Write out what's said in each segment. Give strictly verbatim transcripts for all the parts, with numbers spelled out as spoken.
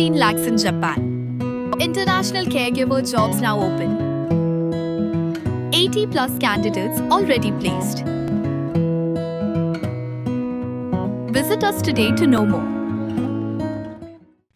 fifteen lakhs in Japan. International caregiver jobs now open. eighty plus candidates already placed. Visit us today to know more.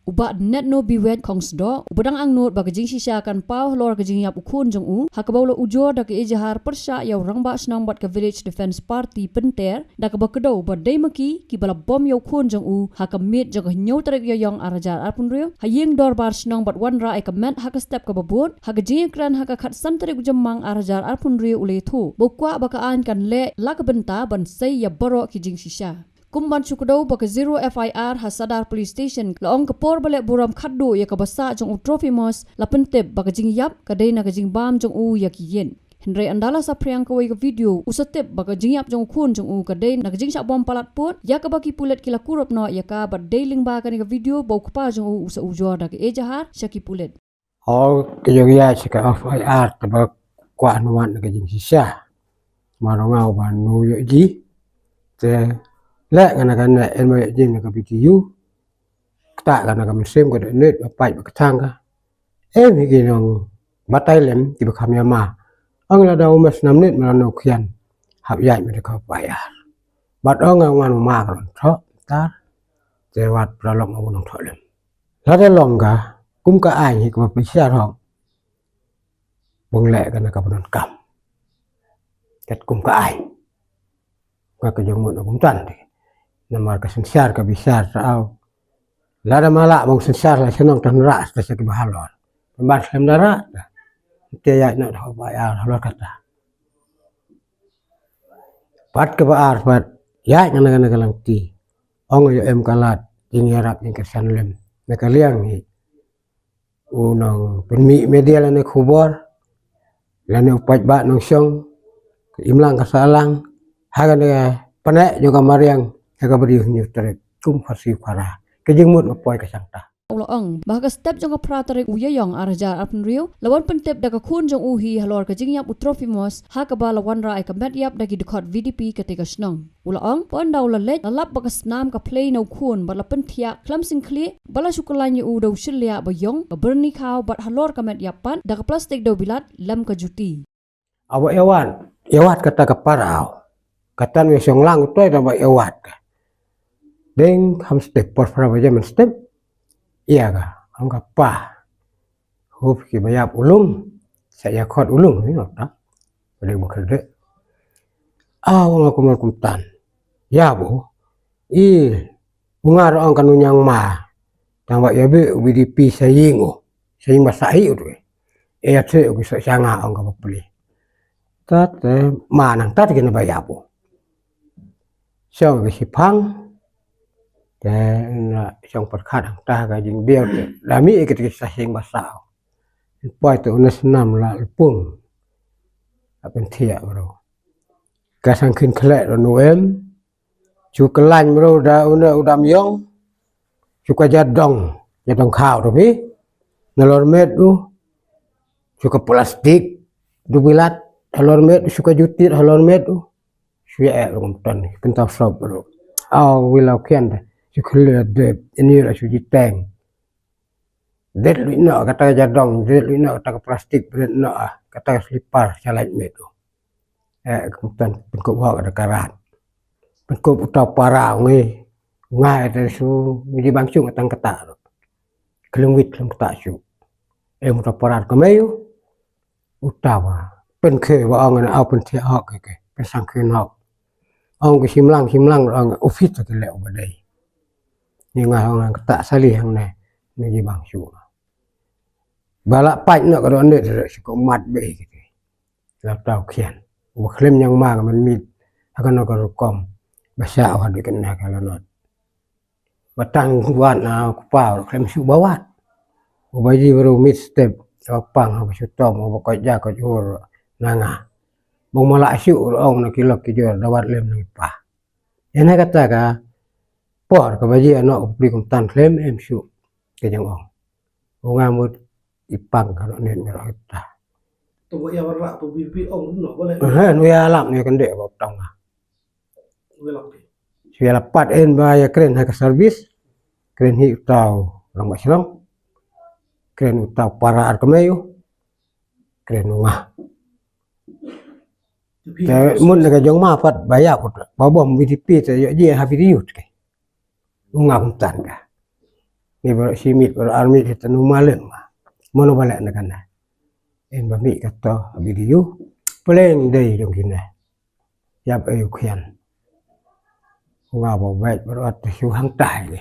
U Bah Netno Biwet Khongsdoh, uba dang angnud ba ka jingshisha kan paw halor ka jingïap u khun jong u, ha kaba u la ujor da ka ejahar pyrshah ïa u rangbah shnong bad ka Village Defence Party Pynter, da kaba kdew ba dei ma ki kiba la bom ïa u khun jong u ha ka miet jong ka hynñiew tarik Ïaïong ar hajar arphew hynriew, ha ïing dorbar shnong bad wanrah ïa ka met ha ka step kaba bud. Ha ka jingïakren ha ka khatsan tarik u Jymmang ar hajar arphew hynriew u la ïathuh ba u kwah ba ka aiñ kan leh la ka bynta ban sei ïa baroh ki jingshisha. Kum ban shu kdew ba ka zero F I R ha Sadar Police Station, la ong ka por ba leh burom khatduh ïa kaba sah jong u Trophimus, la pyntip ba ka jingïap ka dei na ka jingbam jong u ïa ki ïit. Hynrei ynda la saphriang kawei ka video, u sa tip ba ka jingïap jong u khun jong u ka dei na ka jingshah bom palat pud, ïa kaba ki pulit ki la kurup noh ïa ka, bad dei lyngba kane ka video ba u kpa jong u u sa ujor da ka ejahar sha ki pulit. Hooid, ka jong ïa sha ka F I R kaba kwah nuan na ka jingshisha. Mano nga u ba nu ïoh ji. Te leh nga na kane, en ba ïoh ji na ka video. Kata ka na ka mynsiem ka dei net ba pait ba ka thang ka. Em hi ki nong batai lem kiba kham ïa ma. Ong lada u mes nam net ma la nongkhian. Hap ïaid ma da ka F I R. Bad ong nga ngan ma ka long thoh tar. Te wat pra long ong nong thoh lem. Lada long ka, kum ka aiñ hi kaba pynshar hok. Bong leh ka na ka pyndonkam. Kat kum ka aiñ. Ka ka jong mut na kum tan te. Namar ka synshar ka bishar ta au. Lada mala bong synshar la shnong tan ra ta sa kiba halor. Pynban slem da ra ta. Te ïa na da ba ïa halor kata. Pat kaba ar pat ïa nga na ka na ka lang ti. Ong ïa em ka lad jingïarap jingkyrshan lem. Na ka liang hi. U nong pynmih media lane khubor, lane u paidbah nongshong, ka imlang ka sahlang, ha kane ka pneh jong ka mariang, ha kaba dei u hynñiew tarik, kum pharsi phara. Ka jingmut ba poi ka shangta. U la ong ba ha ka step jong ka phra tarik u Ïaïong ar hajar arphew hynriew, la wan pyntip da ka khun jong u hi halor ka jingïap u Trophimus, ha kaba la wanrah ïa ka met ïap da ki dkhot V D P katei ka shnong. U la ong, pynda u la leit, la lap ba ka snam ka phlei na u khun, bad la pynthiah khlem sngewkhlieh, ba la shu kyllain ïa u da u shylliah ba ïong, ka byrni khaw, bad halor ka met ïap pat, da ka plastik dewbilat, lem ka juti. Awa ïawad, ïawad kata ka paraw. Kata ngi shong lang utoi da ba ïawad. Deng kham step, por phra baje man step. Ïa ka, ong ka pa. Hup ki ba ïap u lung, sa ïa khot u lung, ni nota. Ba dei ba kyrde. Ah, ong aku mar kumtan. Ïa bu. I, u ngar ong ka nu ñiang ma. Tang ba ïa be u V D P sa ïing u. Sa ïing ba sa hi u tu. E ïa te u ki so shanga ong ka ba pli. Tat, eh, ma nang tat ki na ba ïa bu. Shong ki shiphang. Te na shong pyrkhat hangta ka jingbiang te. Da mih ki te ki sa shing ba sa. Poi te u na snam la lpung. A pynthiah bro. Ka sang khin khleh ro nu em. Shu kyllain bro da u na u dam ïong. Shu ka jadong. Jadong khaw ro phi. Na lor met u. Shu ka plastik. Dewbilat. Halor met u. Shu ka juti halor met u. Shu ïa ek rung ton, kyntaw sop ruh. Aw, wi law khian de, shu khyllieh dep, ini ruh shu jiteng. Det luid noh kata ka jadong, det luid noh kata ka plastik, bret noh, ah, kata ka slipar, sha lait met u. Eh, kumtan, pynkup hok kata ka rat. Pynkup uta para, ngi, ngai te shu, ngi jibang shu ngatang kata ruh. Khlem wit, khlem kata shu. Eh, uta para ka mei u. Uta ba. Pynkhie ba ong na au pynthiah hok ke, ke. Pynsangkhie hok. Ong ke shimlang, shimlang ong office ke leh u ba dei. Ni nga ong kata sali hangne. Ni jibang shu. Ba la pait noh ka dok ne, shu ko mat be ke. La tau khian. U ba khlem ñiang ma ka man mit. Ha kano ka rukom. Ba sha u ha dei kane ka la not. Ba tang wat na u kpa u khlem shu ba wat. U ba ji bru mit step, u ba pang, u ba shu tom, u ba koit ja koit ur na nga. Bong ma la shu u ong na ki lok ki jor, da wat lem na ki pa. Ïa na kata ka por, ka ba ji ano u pli kum tan khlem em shu, ka jong ong. U nga mut i pang ka no nen ngi roh ita. Tu ba ïa ba rak tu bi bi ong no ba le. Ha, nu ïa lap nu ïa kande ba tang nga. Wi lap ki. Shu ïa lap pat en ba ïa kren ha ka service. Kren hi tau. Rangbah shnong. Kren uta u para ar kmei u. Kren u nga. Te mut na ka jong ma pat ba ïap u ta. Ba bom V D P te ïoh ji ha video te. U nga kumtan ka. Ni baroh shi miet baroh ar miet te nu malem ma. Mano ba leh na kane. En ba mih kato ha video. Pleng dei jong kine. Ïap ayu khian. U nga ba bait baroh ar te shu hangtai ni.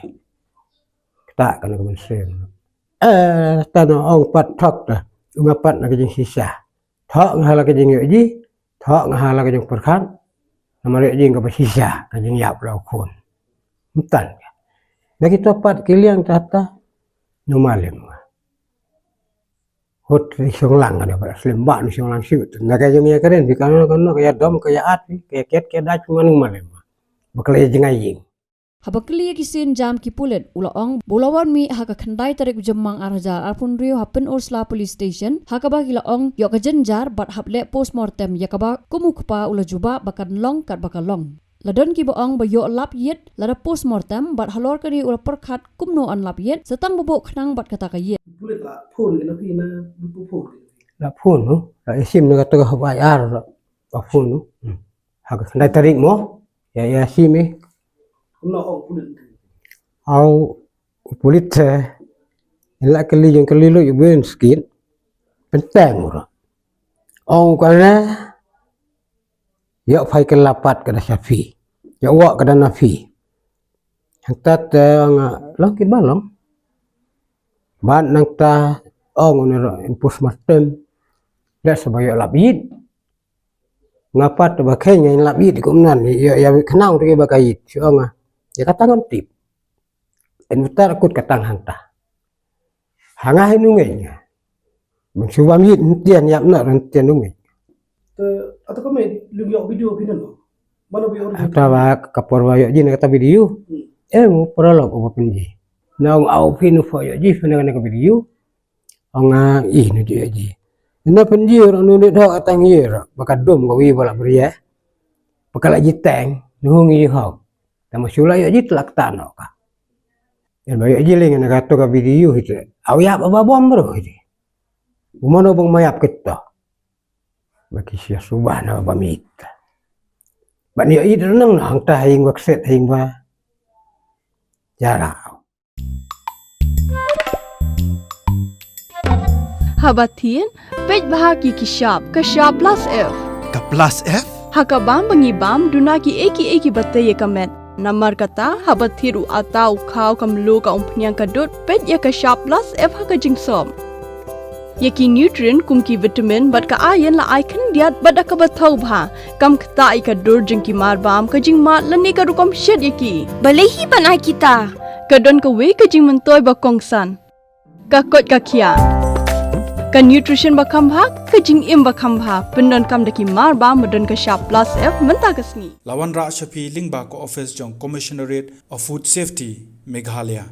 Kata kane ka mynsiem. Eh, tano ong pat thok te. U nga pat na ka jingshisha. Thok nga ha la ka jingïoh ji. Thok nga ha la ka jingpyrkhat. Namar ïoh ji nga ba shisha ka jingïap la u khun. Mtan. Na kito pat ki liang ta ta. Nu malem nga. Hut ri shong lang ka da ba slem ba nu shong lang shu. Na ka jong ïa karen bi kano kano ka ïa dom ka ïa at bi ka ïa ket ka ïa dach ngan nu malem. Ba ka la ïa jngai ïing. Haba kylli ïa ki sienjam ki pulit u la ong ba u la wan mih ha ka khyndai tarik u Jymmang ar hajar arphew hynriew ha Pynursla Police Station ha kaba ki la ong ïoh ka jynjar bad hap leh postmortem ïa kaba kum u kpa u la jubab ba kan long katba ka long. La don kiba ong ba ïoh lap ïit lada postmortem bad halor kane u la pyrkhat kumno yn lap ïit sa tang ba buh khnang bad kata ka ïit. Pulit la phone ki na phi na, phone ki na phi. La phone no, la ïa sim na kata ka haba ai ar la phone no. Hmm. Ha ka khyndai tarik mo, ïa ïa sim eh. Kumno ong pulit? Au, pulit te, ïa la kylli jong kylli lo ïa bun skit, penteng ura. Ong kane, ïoh phai kylla pat ka da sha phi. Ïoh wok ka da na phi. Hangta te ong, ah, long kit ba long. Bad nangta ong une ro in postmortem. Da sa ba ïoh lap ïit. Nga pat ba kheiñ nga in lap ïit kum nan. Ïoh ïa khnang te ba ka ïit. Shu ong, ah, ïa kata ngam tip. In utar kut katang hangta. Hanga hi nungei nga. Ban shu bam yit ntian yap na ran tian nungei. Te ata ka me lung yok video phi nano. Mano bi or. Ata ba ka por ba yok ji na kata video. Hmm. Em, u paralok u ba pynji. Na ong au phi nu pho yok ji phi na ka video. Ong a i nu ji yok ji. Na pynji ro nu ni dok atang ye ro. Ba ka dum ka wi ba la bria. Ba ka la ji teng. Nu ngi hok. Tama shu la yok ji tlak ta no ka. Em ba yok ji ling na ka to ka video hite. Au yap ba bom bro hite. Umano bang mayap kita. Ba ki sia suba na ba mit. Ba ni yok ji nang na hang ta hing ba kset hing ba. Jara. Haba thied, peit bha ki ki shap, ka shap plus F. Ka plus F? Ha ka bam ba ngi bam, duna ki ei ki ei ki ba tei ïa ka met. Namar kata, haba thied u ata u khaw ka mluh ka umphniang ka dud, peit ïa ka shap plus F ha ka jingsop. Ïa ki nutrient kum ki vitamin bad ka iron la ai khyndiat bad da kaba thaw bha. Kam ktah ïa ka dur jong ki mar bam, ka jingmad lane ka rukom shet ïa ki. Balei hi ban ai kita? Ka don kawei ka jingmyntoi ba kongsan. Ka koit ka khiah. Ka nutrition ba kham bha, ka jingim ba kham bha. Pyndonkam da ki mar bam ba don ka shap plus F mynta ka sngi. La wanrah sha phi lyngba ka office jong Commissionerate of Food Safety, Meghalaya.